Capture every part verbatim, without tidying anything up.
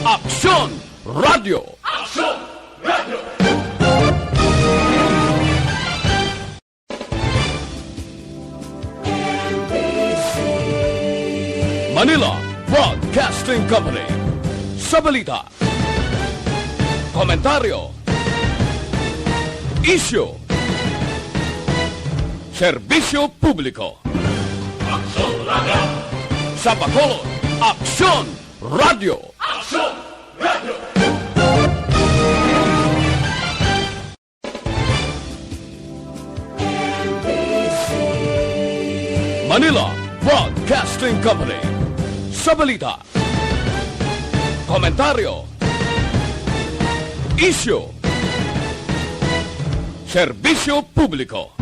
Aksyon Radio. Aksyon Radio. Manila Broadcasting Company. Sa balita, komentaryo, isyu, serbisyo publiko. Aksyon Radio. Sa Bacolod, Aksyon Radio. Aksyon Radio. Manila Broadcasting Company. Sa balita, komentaryo, isyu, serbisyo publiko.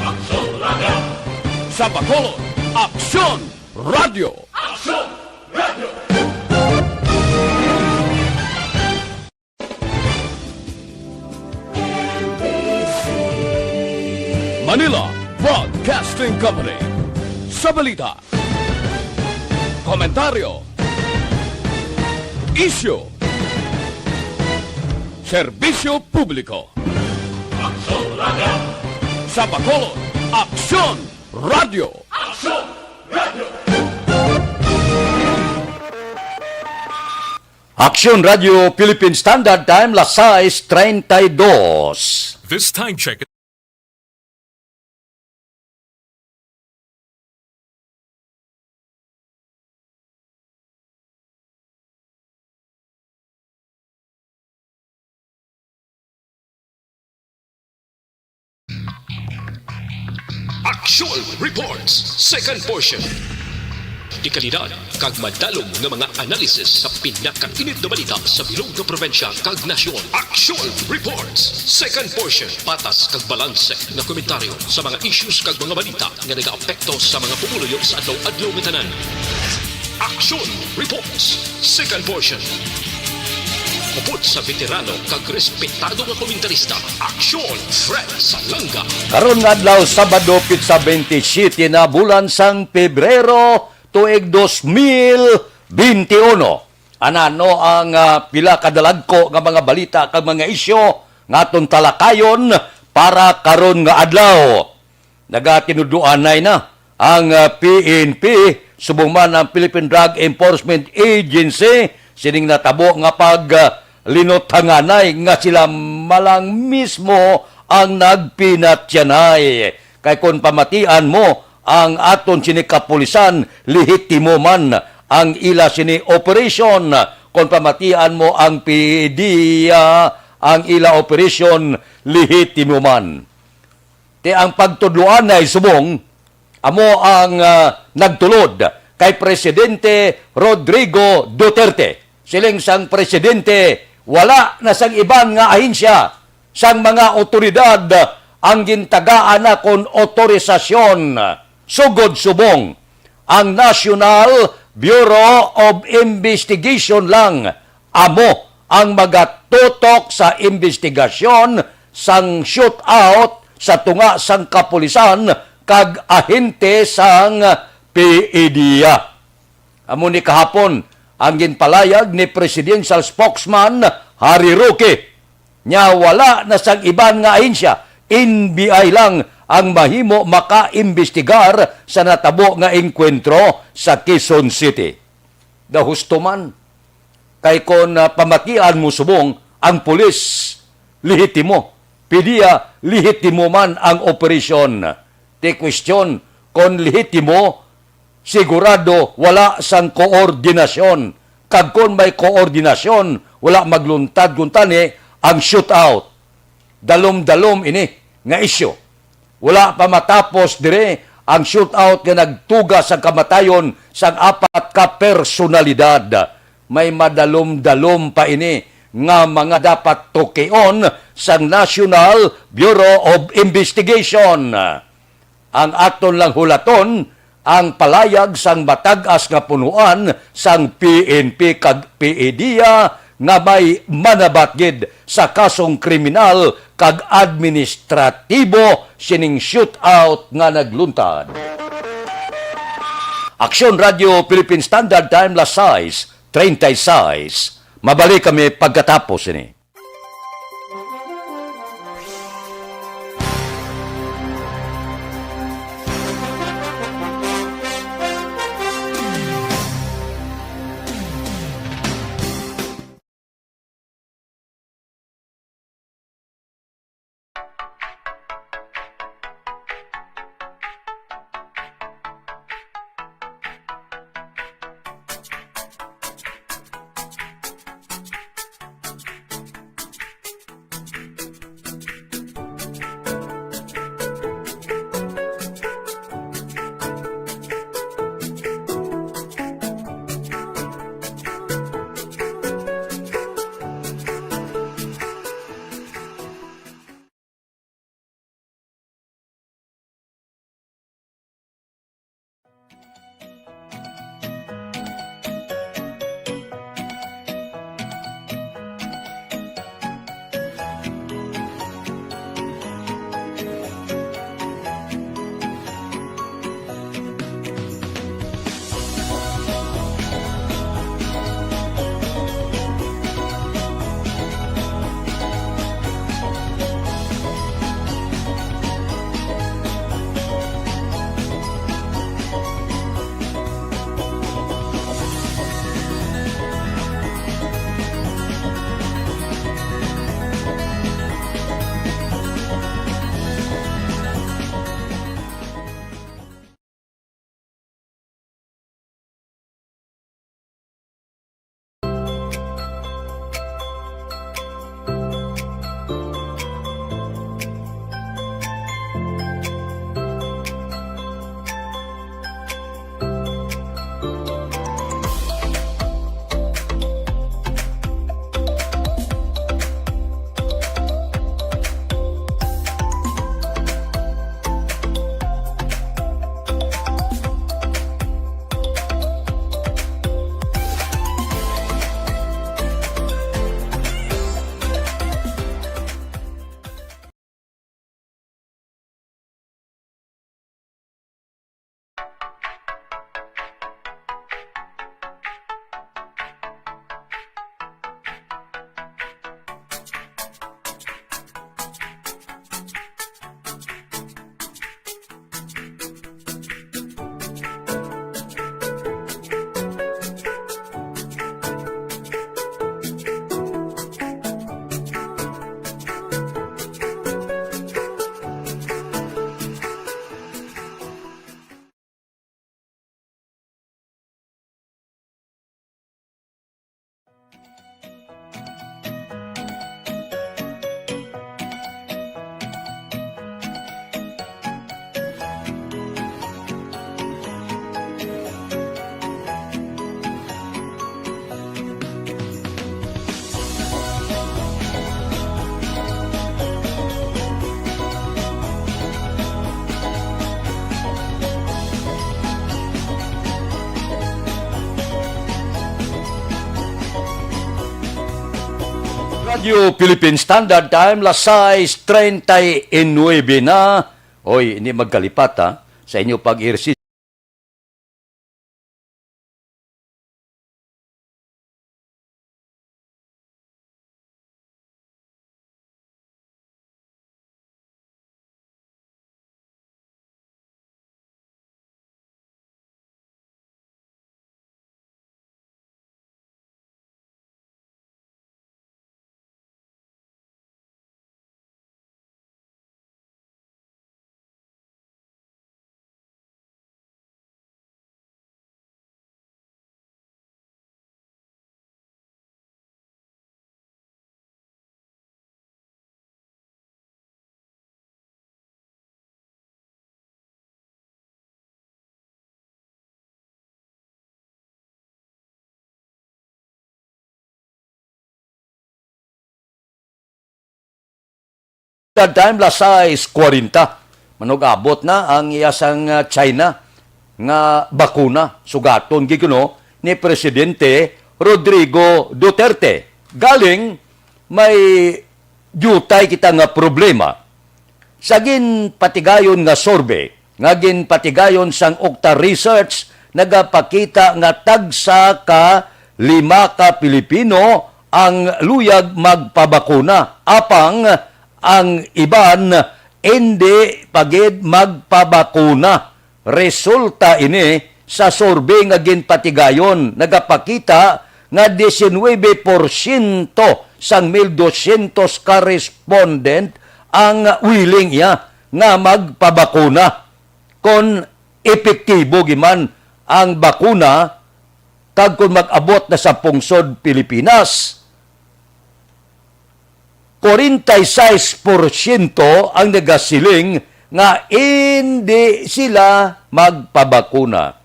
Aksyon Radio. Sa Bacolod, Aksyon Radio. Aksyon Radio. Manila Broadcasting Company. Sa balita, komentaryo, isyu, serbisyo publiko. Aksyon Radio. Sa Bacolod, Aksyon Radio. Aksyon Radio. Aksyon Radio Philippine Standard Time, las sais treinta y dos. This time check. Action Reports, second portion. Dekalidad kag madalom nga mga analysis sa pinakainit nga balita sa bilog nga probinsya kag nasyon. Action Reports, second portion. Patas kag balanse nga komentaryo sa mga issues kag mga balita nga nagaapekto sa mga pumuluyo sa adlaw-adlaw nga tanan. Action Reports, second portion. Upod sa veterano kag respetado nga komentarista, Action Fred Salanga. Karon nga adlaw, Sabado, pitsa twenty-seven na bulan sang Pebrero, tuig dos mil veintiuno. Anano ang, ah, pila ka dalagko nga mga balita kag mga isyu nga aton talakayon para karon nga adlaw? Nagatinuduanay na ang, ah, P N P, subong man ang Philippine Drug Enforcement Agency, sining natabo nga pag, ah, linuthanganay nga sila malang mismo ang nagpinatyanay. Kay kon pamatian mo ang aton sini kapulisan, lehitimo man ang ila sini operasyon. Kon pamatian mo ang P D, ah, ang ila operasyon, lehitimo man. Ti ang pagtudloanay subong amo ang, ah, nagtulod kay Presidente Rodrigo Duterte. Siling sang presidente, wala na sang iban nga ahensya sang mga awtoridad ang gintagaan nakon otorisasyon. Sugod subong, ang National Bureau of Investigation lang amo ang magatutok sa imbestigasyon sang shootout sa tunga sang kapulisan kag ahente sang P D E A. Amo ni kahapon ang ginpalayag ni Presidential Spokesman Harry Roque. Nya, wala na sang iban nga ahensya, N B I lang ang mahimo makaimbestigar sa natabo nga engkwentro sa Quezon City. Daw husto man, kay kon, ah, pamatian mo subong ang pulis, lehitimo, P D E A, lehitimo man ang operasyon. Ti question, kon lehitimo, sigurado wala sang koordinasyon. Kag kon may koordinasyon, wala magluntad kuntani ang shootout. Dalom-dalom ini nga isyu. Wala pa matapos dire ang shootout nga nagtuga sang kamatayon sang apat ka personalidad. May madalom-dalom pa ini nga mga dapat tukion sang National Bureau of Investigation. Ang aton lang hulaton, ang palayag sang matag-as nga punuan sang P N P kag P D E A nga may manabat gid sa kasong kriminal kag administratibo sining shootout nga nagluntad. Aksyon Radio Philippine Standard Time, las sais treinta y seis. Mabalik kami pagkatapos ini. Radyo Philippine Standard Time, las sais treinta y nueve na. Oy, hindi magkalipat, ha, sa inyo pag-ehersisyo. That time, las sais kwarenta. Manug-abot na ang iya sang, ah, China nga bakuna. Sugaton gid kuno ni Presidente Rodrigo Duterte. Galing may diutay kita nga problema. Sa ginpatigayon nga survey nga ginpatigayon sang Okta Research, nagapakita nga tagsa ka lima ka Pilipino ang luyag magpabakuna, apang ang iban indi pa gid magpabakuna. Resulta ini sa survey nga ginpatigayon, nagapakita nga diecinuebe porsyento sang mil dosyentos ka respondent ang willing iya nga magpabakuna. Kon epektibo gid man ang bakuna, kag kon mag-abot na sa pungsod Pilipinas, forty-six porsyento ang nagasiling nga indi sila magpabakuna.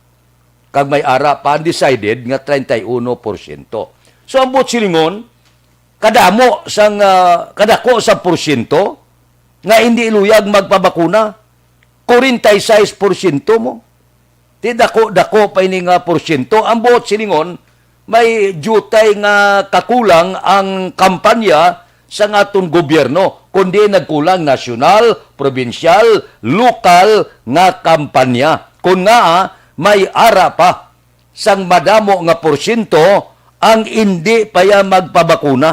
Kag may ara pa undecided nga treinta y uno porsyento. So, ang buot silingon, kadamo sang, ah, kadako sa porsyento nga indi luyag magpabakuna. Forty-six porsyento mo. Ti dako-dako pa ini nga porsyento. Ang buot silingon, may diutay nga kakulang ang kampanya sang aton gobyerno, kundi nagkulang nasyonal, probinsyal, lokal nga kampanya. Kon ngaa, may ara pa sang madamo nga porsyento ang indi pa ya magpabakuna.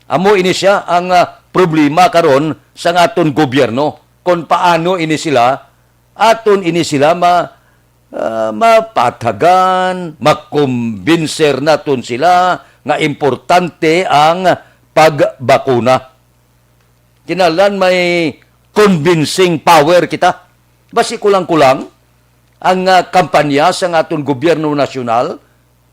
Amo ini siya ang, ah, problema karon sang aton gobyerno, kon paano ini sila, aton ini sila ma-, ah, mapatagan, makumbinser naton sila nga importante ang pagbakuna. Kinahanglan may convincing power kita. Basi kulang-kulang ang, ah, kampanya sang aton gobyerno nasyonal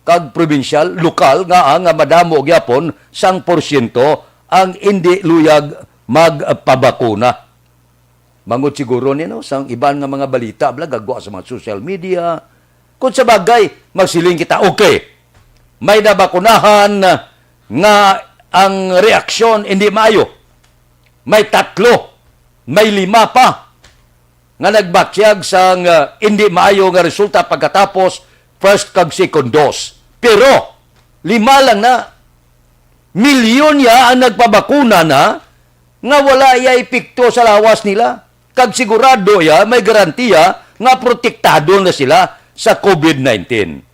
kag probinsyal, lokal, nga, ah, nga madamo gyapon sang porsyento ang indi luyag magpabakuna. Mangod siguro ni, no, sang iban nga mga balita, bala, gagwa sa mga social media. Kung sa bagay, magsiling kita, okay, may nabakunahan nga ang reaksyon hindi maayo. May tatlo, may lima pa nga nagbatyag sang, ah, hindi maayo nga resulta pagkatapos first kag second dose. Pero, lima lang na. Milyon ya ang nagpabakuna na nga wala ya epekto sa lawas nila. Kag sigurado ya, may garantiya nga protektado na sila sa covid nineteen.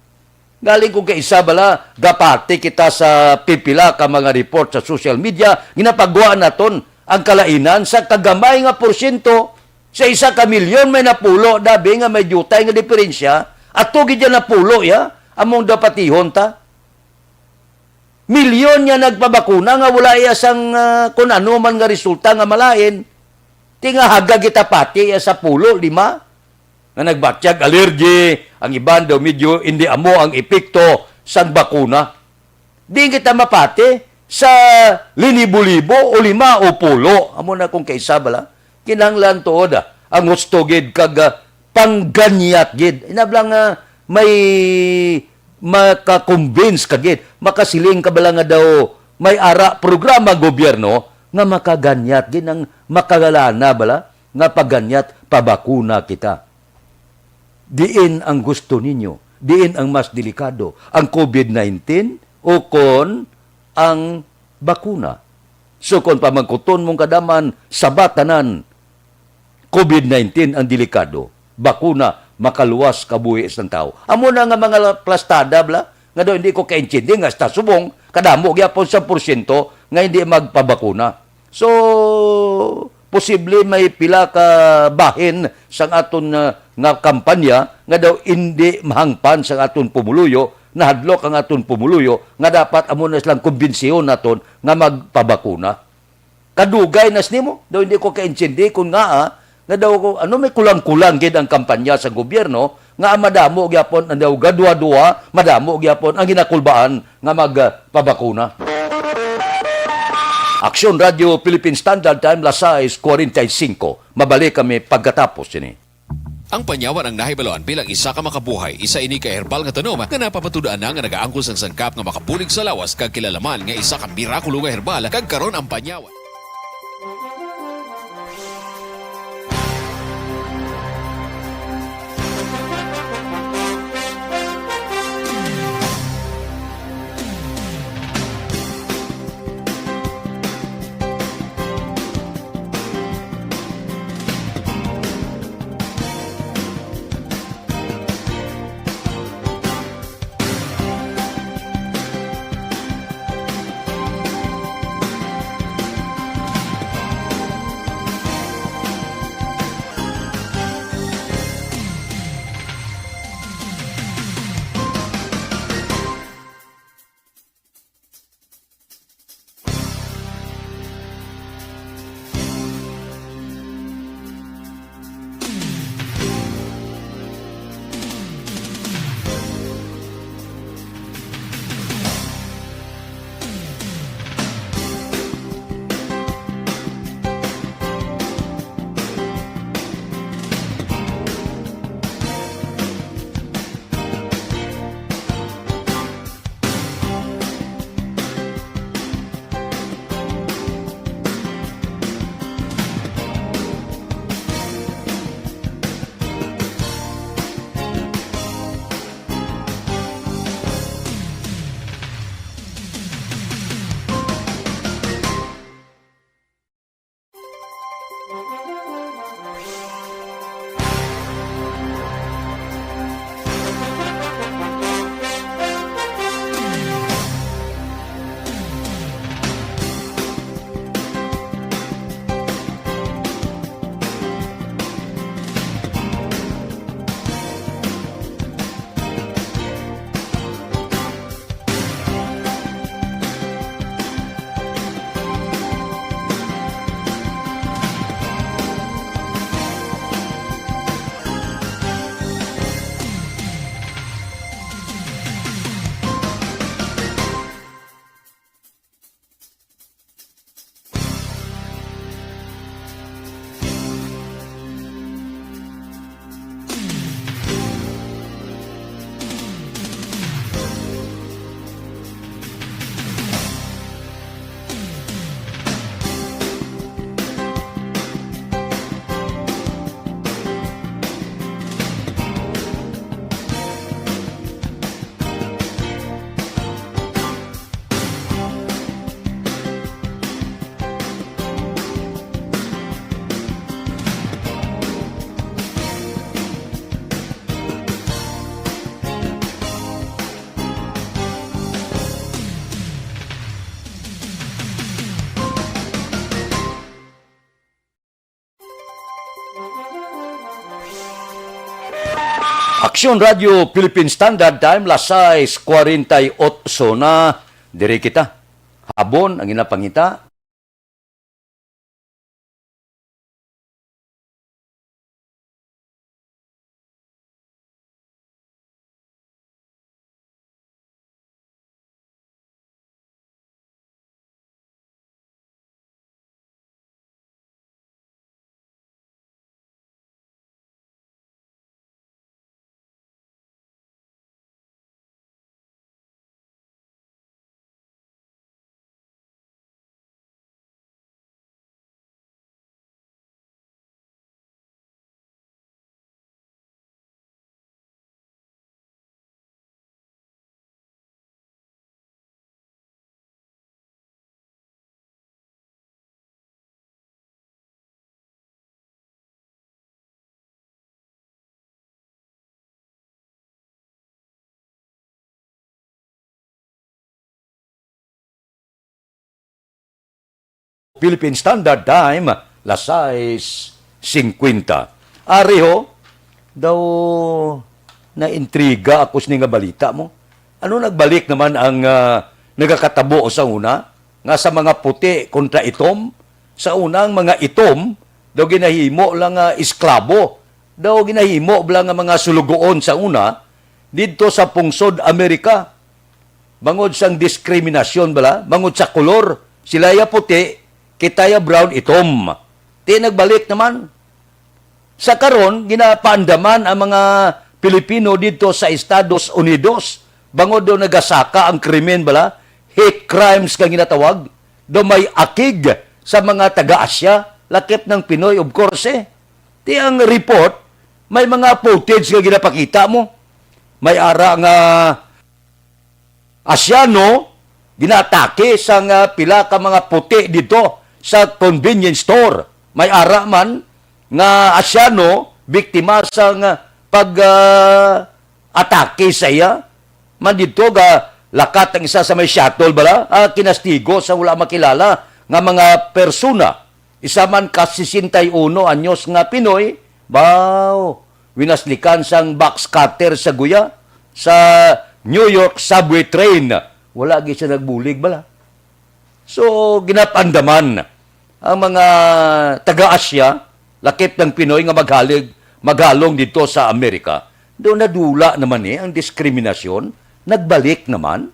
Galing kung kaisa bala, gapati kita sa pipila ka mga report sa social media, ginapagwa naton ang kalainan sa kagamay nga porsyento. Sa isa ka milyon, may napulo, dabi nga may diutay nga diferensya, ato gid yan napulo, ya, among dapatihon ta. Milyon nga nagpabakuna nga wala iya sang, ah, kun ano man nga resulta nga malain. Ti nga haga kita pati iya sa pulo, lima. Nga nagbatyag allergy, ang iban daw medyo hindi amo ang epekto sang bakuna. Di kita mapati sa linibo-libo o lima o pulo. Amo na kung kaisa bala. Kinahanglan tuod, ah, ang husto gid kag, ah, pangganyat gid. Inabla nga may maka-convince ka gid, makasiling ka bala nga daw may ara programa gobyerno nga makaganyat gid ang makagalana bala nga paganyat pabakuna kita. Diin ang gusto ninyo? Diin ang mas delikado, ang covid nineteen o kon ang bakuna? So, kon pamangkuton mong kadaman, sabatanan, covid nineteen ang delikado. Bakuna, makaluwas kabuhi sang tawo. Amo na nga mga la-, plastada, bla, nga daw hindi ko kaintindi nga hasta subong, kadamo gyapon sa porsyento nga hindi magpabakuna. So, posible may pila ka bahin sang aton, ah, nga kampanya nga daw indi mahangpan sang aton pumuluyo, nahadlok ang aton pumuluyo nga dapat amo na silang kumbinsiyon naton nga magpabakuna. Kadugay nas nimo, daw hindi ko kaintindi kung nga, ah, nga daw ko, ano, may kulang-kulang gid ang kampanya sa gobyerno nga madamo gyapon ang daw gadwa-dwa, madamo gyapon ang ginakulbaan nga magpabakuna. Aksyon Radio Philippine Standard Time, las sais cuarenta y cinco. Mabalik kami pagkatapos sini. Ang panyawan ang nahibaluan bilang isa ka makabuhay. Isa ini ka herbal nga tanom nga napapatud-an na nga nagaangkon sang sangkap nga makabulig sa lawas kag kilala man nga isa ka mirakulo nga herbal, kag karon ang panyawan. Aksyon Radio Philippine Standard Time, las sais cuarenta y ocho na. Diri kita. Habon ang ginapangita. Philippine Standard Time, las sais cincuenta. Ari ho, daw naintriga ako sini nga balita mo. Ano nagbalik naman ang, ah, nagakatabo sa una? Nga sa mga puti kontra itom? Sa una, ang mga itom, daw ginahimo lang nga esklabo. Daw ginahimo lang nga mga sulugoon sa una, didto sa pungsod Amerika. Bangod sang diskriminasyon bala, bangod sa kolor. Sila ya puti, kita ya brown, itom. Ti nagbalik naman. Sa karon, ginapaandaman ang mga Pilipino didto sa Estados Unidos. Bangod daw nagasaka ang krimen bala, hate crimes nga ginatawag, daw may akig sa mga taga-Asya, lakip ng Pinoy, of course, eh. Ti ang report, may mga footage nga ginapakita mo. May ara nga Asyano, ginaatake sang, ah, pila ka mga puti didto sa convenience store. May ara man nga Asyano, biktima sang, ah, pag, ah, atake sa iya. Man didto ga lakat ang isa sa may shuttle bala, ah, kinastigo sa wala makilala nga mga persona. Isa man ka sesenta y uno anyos nga Pinoy, baw, winaslikan sang box cutter sa guya sa New York subway train. Wala gid siya nagbulig bala. So, ginapandaman ang mga taga-Asya, lakip ng Pinoy nga maghalig, maghalong dito sa Amerika. Daw nadula naman ni ang diskriminasyon, nagbalik naman.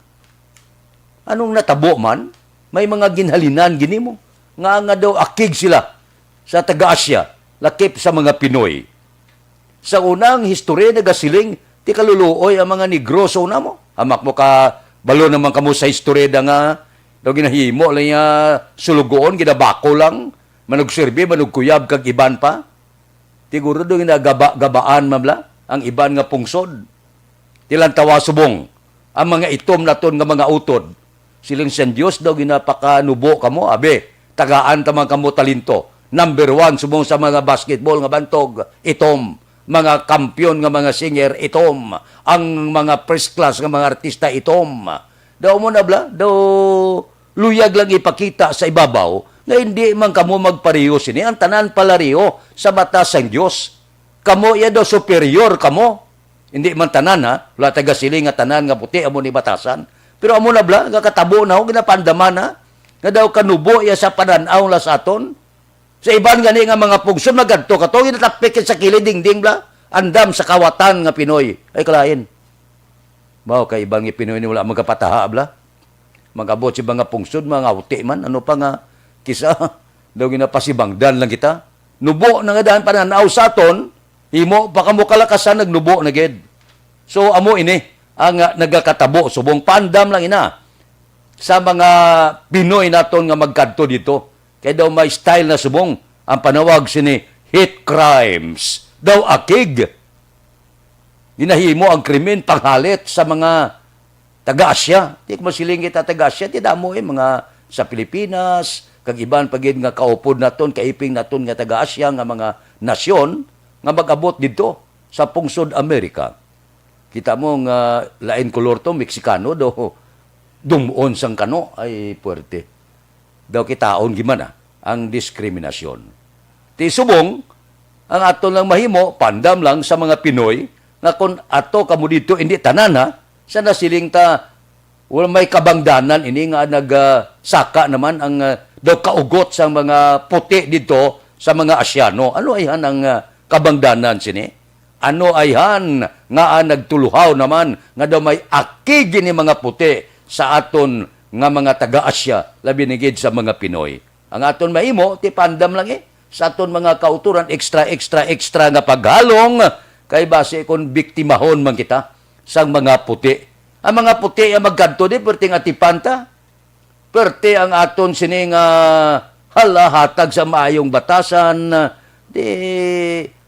Anong natabo man? May mga ginhalinan gini mo nga, nga daw akig sila sa taga-Asya, lakip sa mga Pinoy. Sa unang history, nagasiling, ti kaluluoy ang mga Negro sa una mo. Hamak mo ka, balo naman kamo sa history da nga, daw ginahimo lang niya sulugoon, ginabako lang, manugserbi, manugkuyab, kag iban pa. Ti guro do ginagaba-gabaan man bala ang iban nga pungsod. Ti lantawa subong ang mga itom naton nga mga utod. Siling sang Dios daw ginapakanubo kamo, abi, tagaan ta man kamo talento. Number one subong sa mga basketball nga bantog, itom. Mga kampiyon nga mga singer, itom. Ang mga first class nga mga artista, itom. Daw mo na bala, daw luyag lang ipakita sa ibabaw nga hindi man kamo magpareho sini. Ang tanan palareho sa mata sang Dios. Kamo iya daw superior kamo. Hindi man tanan, ha. Wala taga siling nga tanan nga puti amo ni batasan. Pero amo na bala, nga katabo na ho, ginapandaman, ha. Nga daw kanubo iya sa panan-aw la sa aton. Sa iban gani nga mga pungsod, magadto ka to, ginatapik sa kilid, dingding bala. Andam sa kawatan nga Pinoy. Ay, kalain. Mao kay iban nga Pinoy ni wala magkapataha, bala. Mag-abot sa mga pungsod, mga uti man. Ano pa nga, kisa, daw ginapasibangdan lang kita. Nubo na nga daan panan-aw sa aton, himo pa kamo kalakasan, nagnubo na gid. So, amo ini ang, ah, nagakatabo. Subong pandam lang ina sa mga Pinoy naton nga magkadto dito. Kay daw may style na subong ang panawag sini hate crimes. Daw akig. Ginahimo ang krimen panghalit sa mga taga-Asya. Di ko masiling kita taga-Asya, ti damo, eh, mga sa Pilipinas, kag iban pa gid nga kaupod naton, kaiping naton nga taga-Asya nga mga nasyon nga mag-abot didto sa pungsod Amerika. Kita mo nga lain kolor to, Meksikano do, dum-on sang kano, ay puwerte. Daw kitaon gid man, ah, ang diskriminasyon. Ti subong, ang aton lang mahimo, pandam lang sa mga Pinoy, Nga kon ato kamo didto, indi tanan, ha? Sa nasiling ta, wala may kabangdanan ini nga nag, ah, saka naman ang, ah, daw kaugot sang mga puti didto sa mga Asyano. Ano ayhan ang, ah, kabangdanan sini? Ano ayhan nga, ah, nagtuluhaw naman nga daw may akig ini mga puti sa aton nga mga taga-Asya, labi na gid sa mga Pinoy? Ang aton mahimo, tipandam lang, eh, sa aton mga kautoran, extra, extra, extra nga paghalong, kay basi kon biktimahon man kita sang mga puti. Ang mga puti ang magkadto, di perting atipan ta. Perti ang aton sini nga halahatag sa maayong batasan, di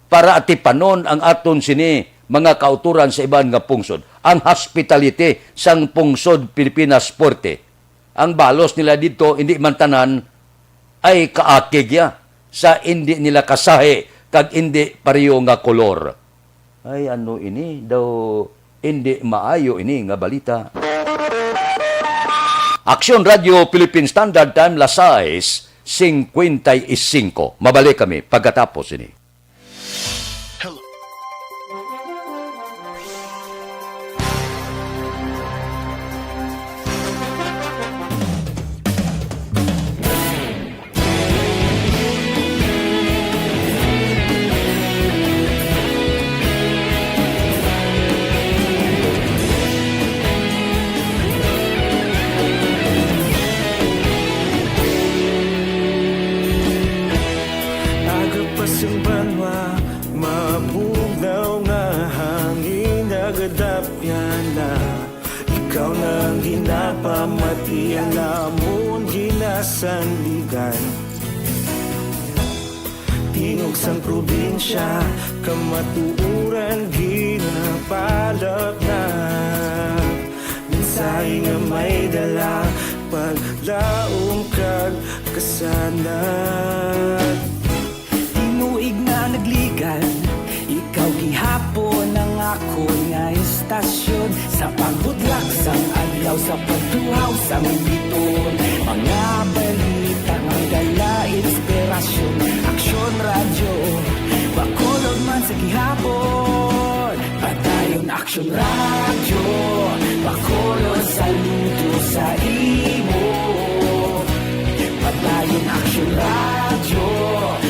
para atipanon ang aton sini mga kautoran sa iban nga pungsod. Ang hospitality sang pungsod Pilipinas, puerte. Ang balos nila didto, indi man tanan, ay kaakig ya sa indi nila kasahi kag indi pareho nga kolor. Ay, ano ini? Daw indi maayo ini nga balita. Aksyon Radio Philippine Standard Time, las sais cincuenta y cinco. Mabalik kami pagkatapos ini. Hello. Aga pa sing banwa, mabugnaw nga hangin, nagadapyan na. Ikaw na ang ginapamati, ang amon ginasandigan. Tingog sang probinsya, kamatuoran ginapalapnap. Mensahe nga may dala, paglaom kag kasanag. Tinuig na nagligan, ikaw gihapon ang akon nga istasyon. Sa pagbudlak sang adlaw, sa pagtuhaw sang biton, mga balita nga dala inspirasyon. Aksyon Radyo, Bacolod man sa gihapon. Padayon Aksyon Radyo, Bacolod, saludo sa imo. Padayon Aksyon Radyo,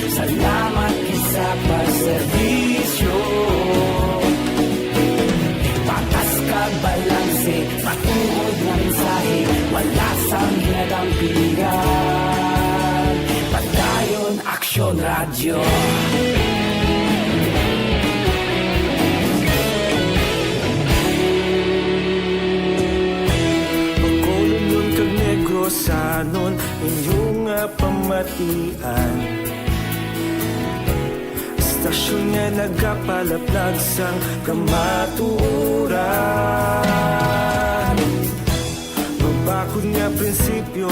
salamat gid sa pagserbisyo. Patas kag balanse, matuod nga mensahe, wala sang ginadampigan. Padayon Aksyon Radyo. Bacolodnon kag Negrosanon, inyo nga pamatian. Istasyon nga nagapalaplag sang kamatuoran. Mabakod nga prinsipyo,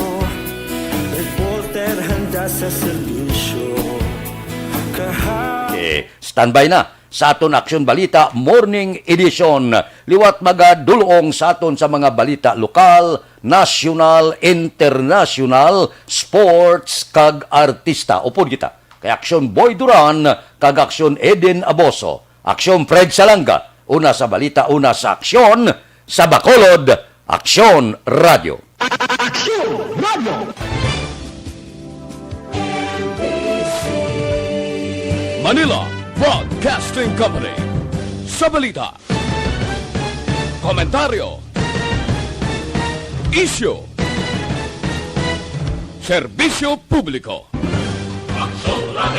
reporter handa sa serbisyo. Kaha- Eh, standby na sa aton Aksyon Balita Morning Edition. Liwat magadulong sa aton sa mga balita lokal, nasyonal, internasyonal, sports, kag artista. Upod kita kay Aksyon Boy Duran kag Aksyon Eden Aboso. Aksyon Fred Salanga, una sa balita, una sa aksyon, sa Bacolod, Aksyon Radyo. Aksyon Radyo. Manila Broadcasting Company. Sa balita, komentaryo, isyu, serbisyo publiko. Aksyon Radyo.